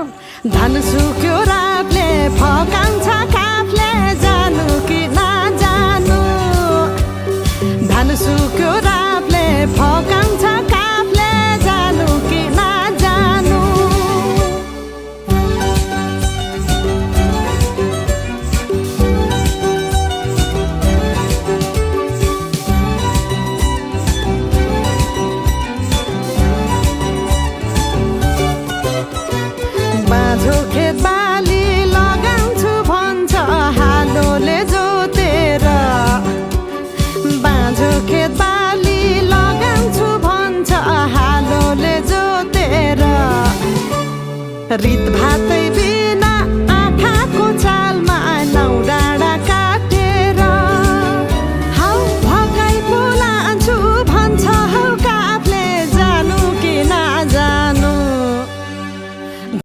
धन सुक्यो रातले फकाउँछ काफले जानु कि नजानु धन सुक्यो रातले फकाउँछ काफले जानु कि नजानु बाँझो खेत बाली लगाउँछु भन्छ हालोले जोतेर बाँझो खेत बाली लगाउँछु भन्छ हालोले जोतेर रित भातै